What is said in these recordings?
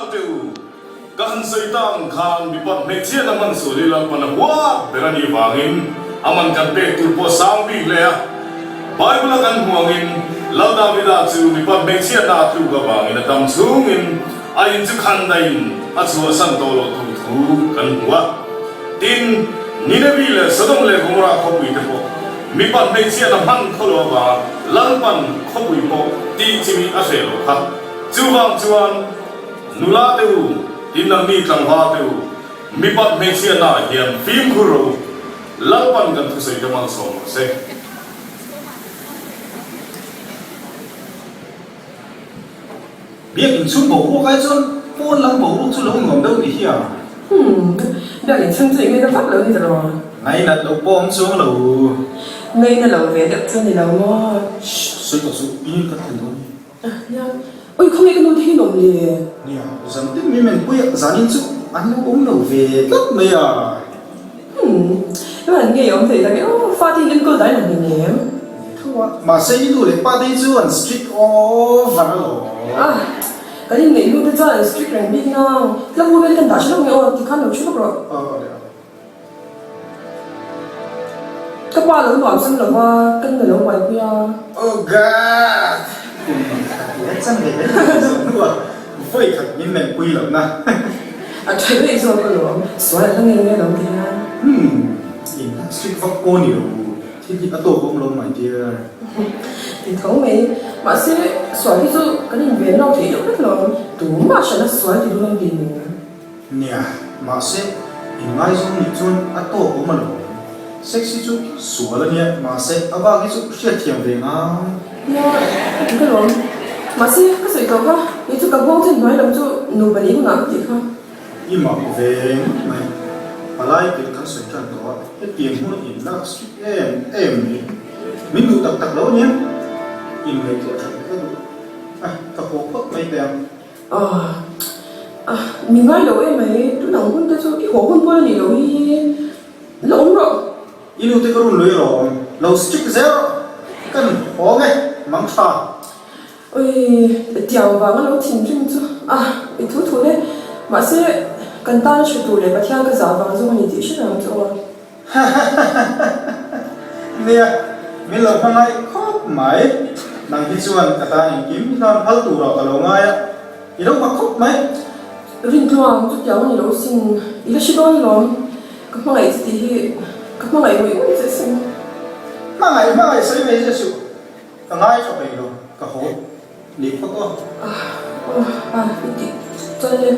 Unaute u, ka han sawi ta ang khan mipat hmeichhiat a hman sual hi Lalpan a huat ber a nih vangin a man kan pek tur pawh a sang bik hle a. Bible-a kan hmuh angin Lal Davida chu mipat hmeichhiatna a tluk avangin a dam chhungin a in chu khan daihin a chhuahsan tawh loh tur thu kan hmu a. Tin, Ninevi leh Sodom leh Gomorrah khawpui te pawh mipat hmeichhiatna hman khaw lo avanga Lalpan khawpui pawh tih chimi a hreh loh kha. Chuvang chuan nula te u, tin nangni tlangval te u, mipat hmeichhiatna ah hian fimkhur rawh u, Lalpan kan thusawi te malsawm rawh se. Biak inchhung boruak ai chuan pawn lam boruak chu lo nuam deuh ni hi a. Umm, biak inchhung chu i ngaina vak lo ni ta raw? Ngainat loh pawh awm chuang lo. Ngaina lo ve deuh chu ni lo maw? Shh, sawi tawh suh, i ka thlen dawn hi. Nia, ui khawnge ka nu te hi an awm le? Nia, zan tin mi men pui a, zanin chu an lo awm lo ve tlat mai a. Umm, an ngei awm thei tak e aw, fate in enkawl dai lo hming em? Ni tho a, mahse i nu leh pa te hi chu an strict over alawm. Ah, kan inngeih hnu te chuan an strict reng bik nang, tla hu vel kan dah hre lawk nge aw, tikhan lo hre lawk rawh. Aw, awle awle. Ka pa lo nuam sam lo va, ka nu lo buaipui a. Oh God! Kum khat leh chan ve hle mai zawh hnu ah vawi khat min menpui loh na. A tha daih zawk alawm, sual a hla ngei ngei alawm ti hian. Hmm, in hla strict vak pawh ni lo, thil hi a tawk awm lo my dear. Ti tho mai, mahse sual hi chu kan inven lawk theih deuh vek alawm, tumah hran a sual ti duh ang tih ni. Nia, mahse, inngaizawng nih chuan a tawk awm alawm. Sex hi chu sual a nia, mahse a bak hi chu hriatthiam ve ngai. Nia, ka ti ka lawm. Mahse, ka sawi tawh kha, kei chu ka nghawng chen hnuai lam chu nupa nih hunah ka tih kha. I mak ve ngawt mai. Palai tirh kan sawi tan tawh a, hetiang hmun in lak strict em em mai. Min duh tak tak lo ania, inngaihtuah that ka duh a, ka haw phawt mai teh ang. Ah, ah, mi ngai lo em mai, tun ang hun te chu i haw hun pawn a nih loh hi, la awm rawh. I nu te ka run lui rawng, lo strict zel rawh, kan haw nge, mang tha. Ui, tiang vanga lo thinrim chu, ah, i thu thu le, mahse kan tan a hre tur leh Pathian ka zah vang zawng a ni tih hre reng ang chu aw. Nia, min lo hmangaih khawp mai. Nang hi chuan ka tan engkim hlan phal turah ka lo ngai a, i lo hma khawp mai. Rintluang, chutiang a ni lo sin, i la hre dawn alawm. Ka hmangaih che tih hi ka hmangaih ngawih ngawih che asin. Hmangaih hmangaih sawi mai che suh, ka ngaithla peih lo, ka haw leh phawt aw. Ah, aw, ah, i tih chuan le.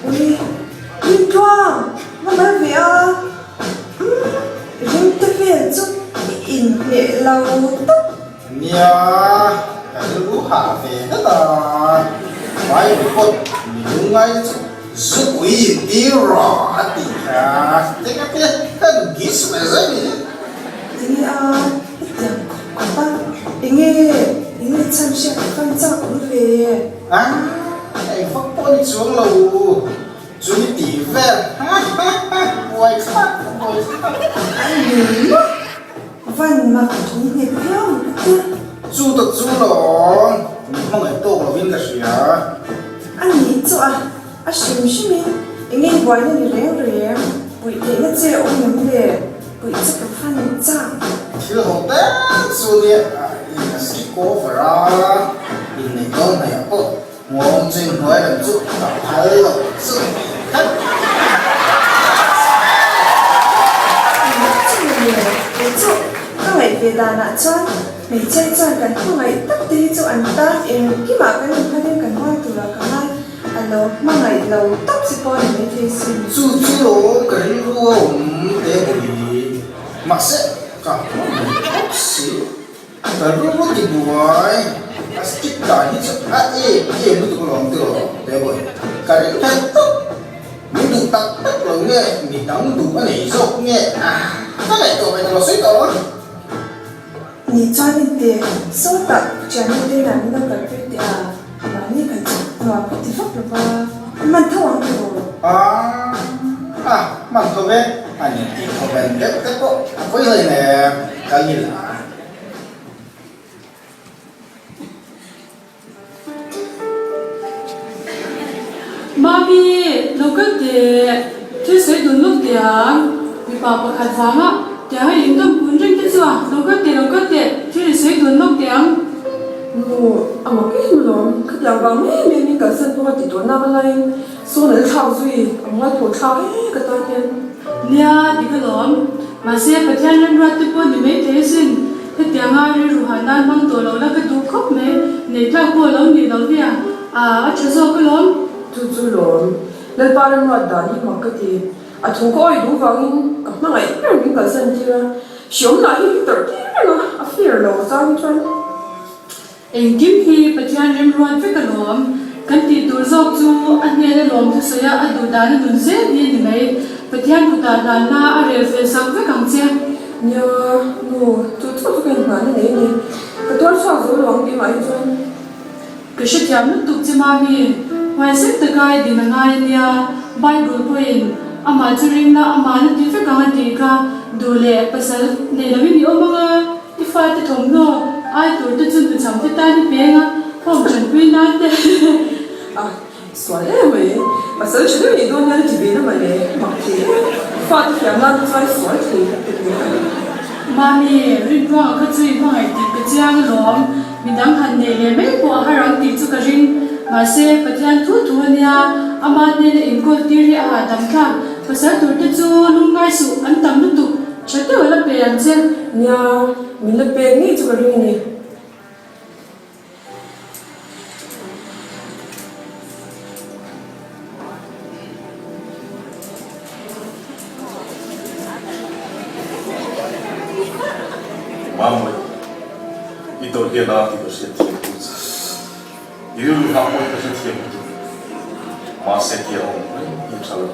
Ui, Rintluang, va mal ve a, umm, ring te vel chu i inhmeh lo tawp. Nia, ka rilru hah ve dat a, Bible pawh mi lungngai te chu zupui intir rawh a tih kha, tengate kan gis ve zai ni. Tinge a hetiang khawp khawp a, enge enge chhan hriat ka fan chak awm ve. A, eng vak pawh ni chuang lo, chu ni tih vel ha ha ha, buai thlak buai thlak. A ni maw? Van mak thu nghet viau ang ka tia. Chu tak chu lawm, min hmangaih tawk lovin ka hria. A nih chu a. A hrim hrimin enge buaina ni reng reng, puih theihna che a awm em le? Puih che ka fan chak. Thil ho te chu nia in a strict over a, inneih dawn hnaihah pawh nghawng chin hnuai lam chu ka phal lo chu khat. Engmah chu ni le, kei chu ka ngaih ve danah chuan hmeichhia chuan kan hmangaih tak te hi chu an tan engkimah kan inphalin kan huai turah ka ngai. A lo hmangaih lo tawp che pawh a ni maithei sin. Chu chu lo ka rilru a awm te bawih. Mahse ka hmangaih tawp si. Ka rilru ti buai. A stick dan hi chu a em em lutuk alawm tiraw te bawih. Ka rilru thei tawp. Min duh tak tak lo nge mi dang duh a nei zawk nge a ka ngaihtuah ve ta lo sawi tawh lo a. Ni chuan in te sawtah thiannu te inah min lo kalpui teh a, mahni kan chhuk hnuah ka ti vak lo va, i man tho ang tiraw? A, a, man tho ve. An intih comment deuh te pawh a pawi hleinem, kal ila. Mami, lo kal teh, thil sawi dun lawk teh ang, mipa pakhat vanga tiang a indawm kun reng te chuan lo kal teh, lo kal teh, thil i sawi dun lawk teh ang. Nu, a mak em alawm, khatiang vang mai mai min kalsan pawh a ti tawh nak alaiin sawn an thlak zui, a mualpho thlak e ka tan hian. Nia, dik alawm. Mahse, Pathian remruat te pawh ni mai thei asin. Hetianga rilru hah nan hmang tawh lo la ka duh khawp mai. Neih tlak pawh a lo nih loh hi a, a tha zawk alawm. Chu chu lawm. Lalpa remruat dan hi mak ka ti. A thu ka awih duh vangin ka hmangaih ber min kalsan tir a. Hriawm lah hi tawrh tir reng a, a fair lo chang chuan. Engkim hi Pathian remruat vek alawm. Kan tih tur zawk chu a hnen a lawm thusawi a, a duh dan a nun zel hi a ni mai. Pathian kutah hlanna a rel fel sak vek ang che. Nia, nu, chu chu chu ka inhngahna nei a ni. Ka tuar chhuak zo lo ang keimah hi chuan. Ka hrethiam lutuk che Mami, huaisen taka i din a ngai a nia, Bible pawhin amah chu ring la, amah na ti vek ang a tih kha, duh leh pasal nei loin i awm ang a. I fate thawmhnaw ai tur te chu hnuchham te tan i peng a, home tanpui nan te. A sual em mai, pasal tha deuh nih dawn hian a ti ve na mai le, mak thei em, fate thiam nan te chuan sual thei tak te ti a. Mami, Rinruanga kha chu i hmangaih tih ka chiang alawm, midang han neih leh mai pawh a har ang tih chu ka ring, mahse Pathian thu thu a nia, ama hnena inkawl tir hi a hahdam thlak, pasal tur te chu lungngai suh an tam lutuk, Tha deuh a la pe ang che. Nia, min la pek ngei chu ka ring a ni. Mamawih, i tawrh hian a tih ka hriat thiam tur che. I rilru hah pawhin ka hrethiam lutuk. Mahse tia awm reng hi a tha lo.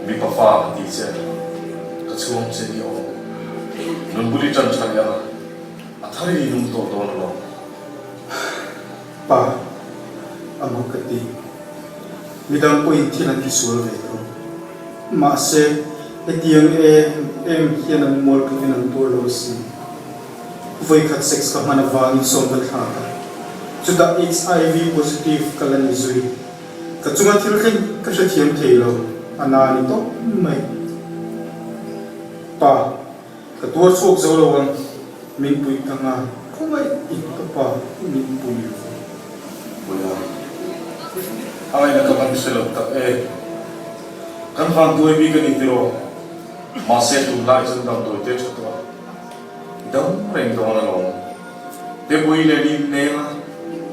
Mipa fa ka ti che, ka chhuang che ni awm. Nunbuli tan tha leh anga, a thar in i nung tawh dawn alawm. Pa, a mak ka ti. Midang pawhin thil an tisual ve tho. Mahse, hetiang em em hian an mual phawkin an tuar lo asin. Vawikhat sex ka hman avangin sawm ka thlak a, chutah HIV positive ka la ni zui. Ka chunga thil thleng ka hrethiam thei lo, a na a ni tawp mai. Pa, ka tuar chhuak zo lo ang, min puih ka ngai, khawngaih in ka pa min pui rawh. Puia, a ngaihna ka van hre lo tak e, kan van tuai bik a ni tiraw, mahse tunlai chuan damdawi te tha tawh a. Dam reng dawn alawm. Tepui leh lim neng a,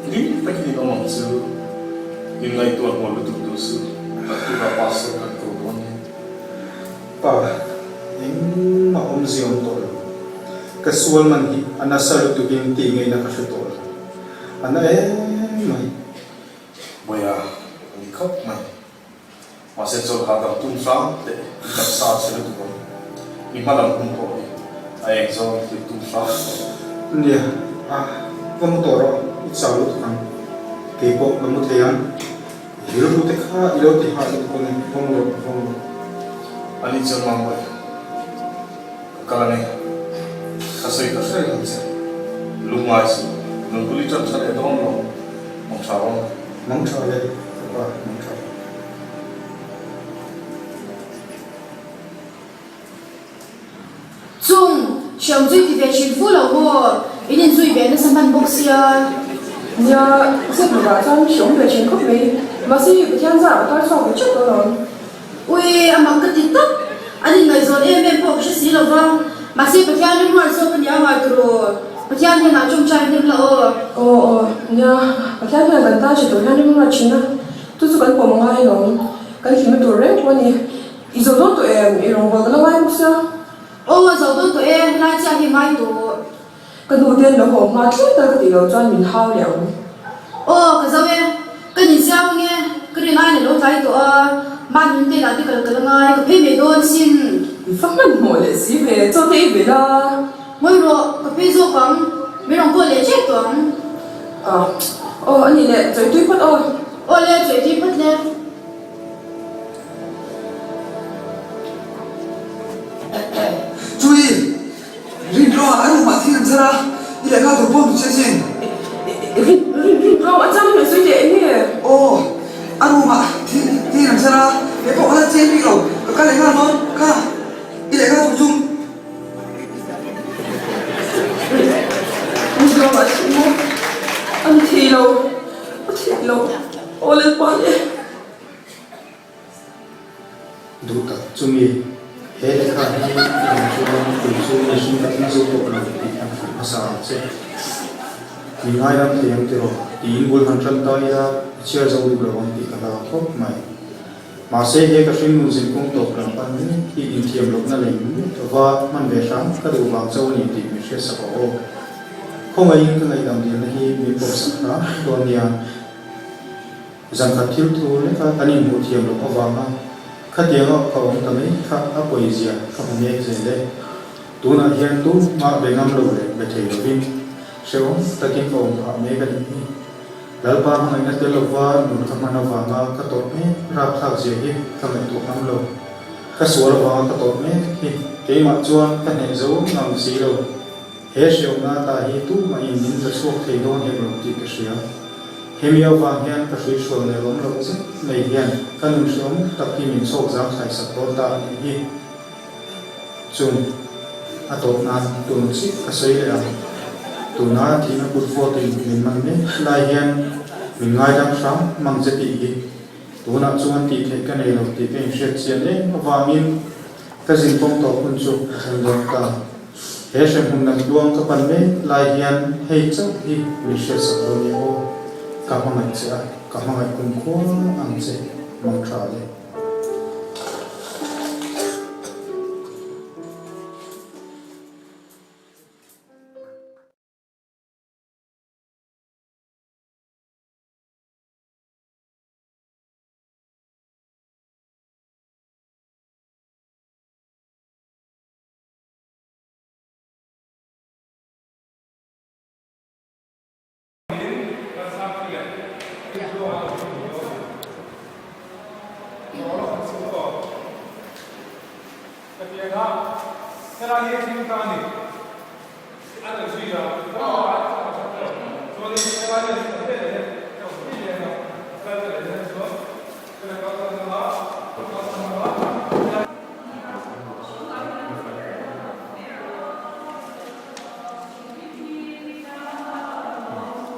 hlim takin in awm ang chu. In ngaihtuah hmual lutuk duh suh, tak tukah pastor kan ko dawn nia. Pa, engmah awmzia awm tawh lo. Ka sual man hi a nasa lutukin tih ngaihna ka hre tawh lo. A na em mai. Bawiha, a ni khawp mai. Mahse chawlh hahdam tum hram teh i taksa a chhe lutuk ang. I hma lam hun pawh hi a eng zawng i thlir tum hram tawh. Nia, a va mu tawh rawh, i chau lutuk ang. Kei pawh ka mu thei ang. I rilru te kha i lo ti hah lutuk ang e, va mu rawh, va mu rawh. Ani chuan Mambawi, ka kal ang e. Ka sawi ka hre reng ang che. Lungngai suh, nunpui ṭan ṭha leh dawn lo, mang ṭha rawng. Mang ṭha le, ka pa, mang ṭha. Chung, hriam zui ti ve thin fu lo maw? In inzui ve nasa hman bawk sia. Nia, zep lovah chuan hriam ve thin khawp mai. Mahse hei Pathian zarah ka tar chhuak ve teuh tawh alawm. Ui, a mak ka ti tak! An inngaihzawn em em pawh ka hre si lo va. Mahse Pathian rimruat zawk a nia ngai tur aw. Pathian hnenah tawngtai hnem la aw. Aw aw, nia, Pathian hian kan tan hre tur hian rimruat thin a, chu chu kan pawm ngai alawm. Kan hlimna tur reng pawh a ni. I zo dawn tawh em? I rawngbâwl ka la ngai bawk sia. Aw, zo dawn tawh e, helai chiah hi ngai tawh. Ka nu te an lo haw hma thleng tal ka tih loh chuan min hau leh ang. Aw, ka zo e. Ka nin siam ange, ka rin aiin a lo tlai tawh a, mahni te lah te kal ka la ngai, ka phei mai dawn sin. I va hmanhmawh leh si ve, chaw te i belh a. Ngawi rawh, ka phei zawk ang, min rawn call leh ṭep tawh ang. Ah, aw a nih leh, chawi tui phawt aw. Aw le, chawi tui phawt le. Chui, Rintlawngah a room ah thil an zar a, i lehkha tur pawh hmu che sin. Rin, Rin, Rintlawng a chang hmel sawi teh eng nge? Aw, a room ah thil, thil an zar a, kei pawh ka la chiang bik lo, ka kal leh nghal dawn, kha i lehkha tur chu. Rintlawngah a thih maw? A ni thei lo, a thih lo, aw Lalpa le. Duh tak chumi he lehkha hi i rawn chuan kei chu mihring ka tling zo tawh lo tih an hrilh hmasa ang che. Min ngaidam thei ang tiraw? Tiin bul han tan ta ila i chhiar zo duh lo ang tih ka hlau khawp mai. Mahse he ka hring nun zinkawng tawp lam pan mek hi inthiam lohna lei mek lova hman ve hram ka duh vang chauh a ni tih min hriatsak awh aw. Khawngaihin ka ngaihdam dilna hi min pawmsak hram dawn nia. Zankhat thil thu leka kan inhmuh thiam loh avanga khatianga ka awm ta mai kha a pawizia ka hmu mek zel e. Tunah hian tumah be ngam lo leh be thei lovin hrehawm takin ka awm phah mek a nih hi. Lalpa hmangaihna tel lova nun ka hman avanga ka tawrh mek rapthlak zia hi ka ngaihtuah ngam lo. Ka sual avanga ka tawrh mek hi keimah chuan ka hneh zo ngam si lo. He hreawmna ata hi tumahin min la chhuak thei dawn hek lo tih ka hria. Hemi avang hian ka hruihrual nelawm loh zet mai hian ka nun hreawm tak hi min chhawk zang thlai sak dawn ta a nih hi. Chung a tawp nan tun chiah ka sawi leh ang. Tuna thihna kut vawtin min man mek lai hian min ngaidam hram mang che tih hi tunah chuan tih theih ka nei lo tih ka inhriat chian em avangin ka zinkawng tawp hun chu a thleng dawn ta. He hremhmun lam tluang ka pan mek lai hian hei chauh hi min hriatsak dawn nia aw. Ka hmangaih che a, ka hmangaih kumkhua ang che mang tha le.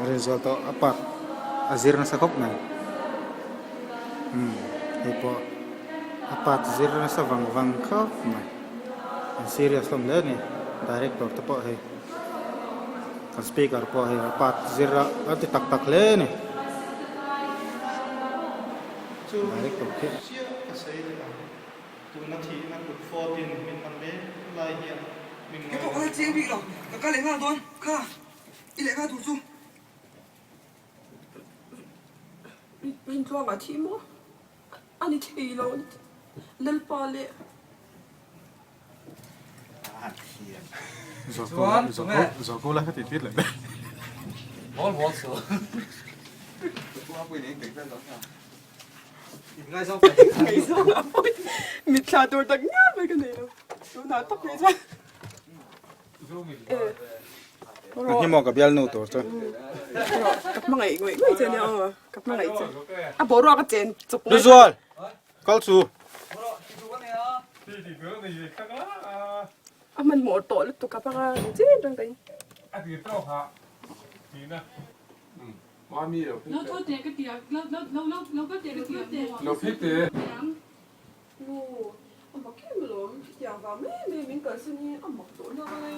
Rinzual tawh a part a zir nasa khawp mai umm hei pawh a part zir nasa vang vang khawp mai an serious hlawm hle a ni director te pawh hei kan speaker pawh hei a part zir a a ti tak tak hle a ni director khi. Tuna thihna kut fawtin min man mek lai hian min Kei pawh ka la chiang bik lo, ka kal leh nghal dawn, kha i lehkha tur chu. Rintluanga thih maw? A ni thei lo, Lalpa leh. Zawrko la ka tih tir leh daih. Ngaihzawng a pawi mitthla tur tak ngial mai ka nei lo tunah tak mai chuan A hnim aw ka bialnu tur chu. Ka hmangaih ngawih ngawih che nia aw ka hmangaih che a boruak a chen chawp ngai. Luzual kal chu. A hmanhmawh tawh lutuk a panga ni chen reng daih. Lo tho teh ka ti a, lo lo lo lo lo kal teh ka ti a. Lo phei teh. Nu, a mak em alawm, hetiang vang mai mai min kalsan hi a mak tawh na ngai.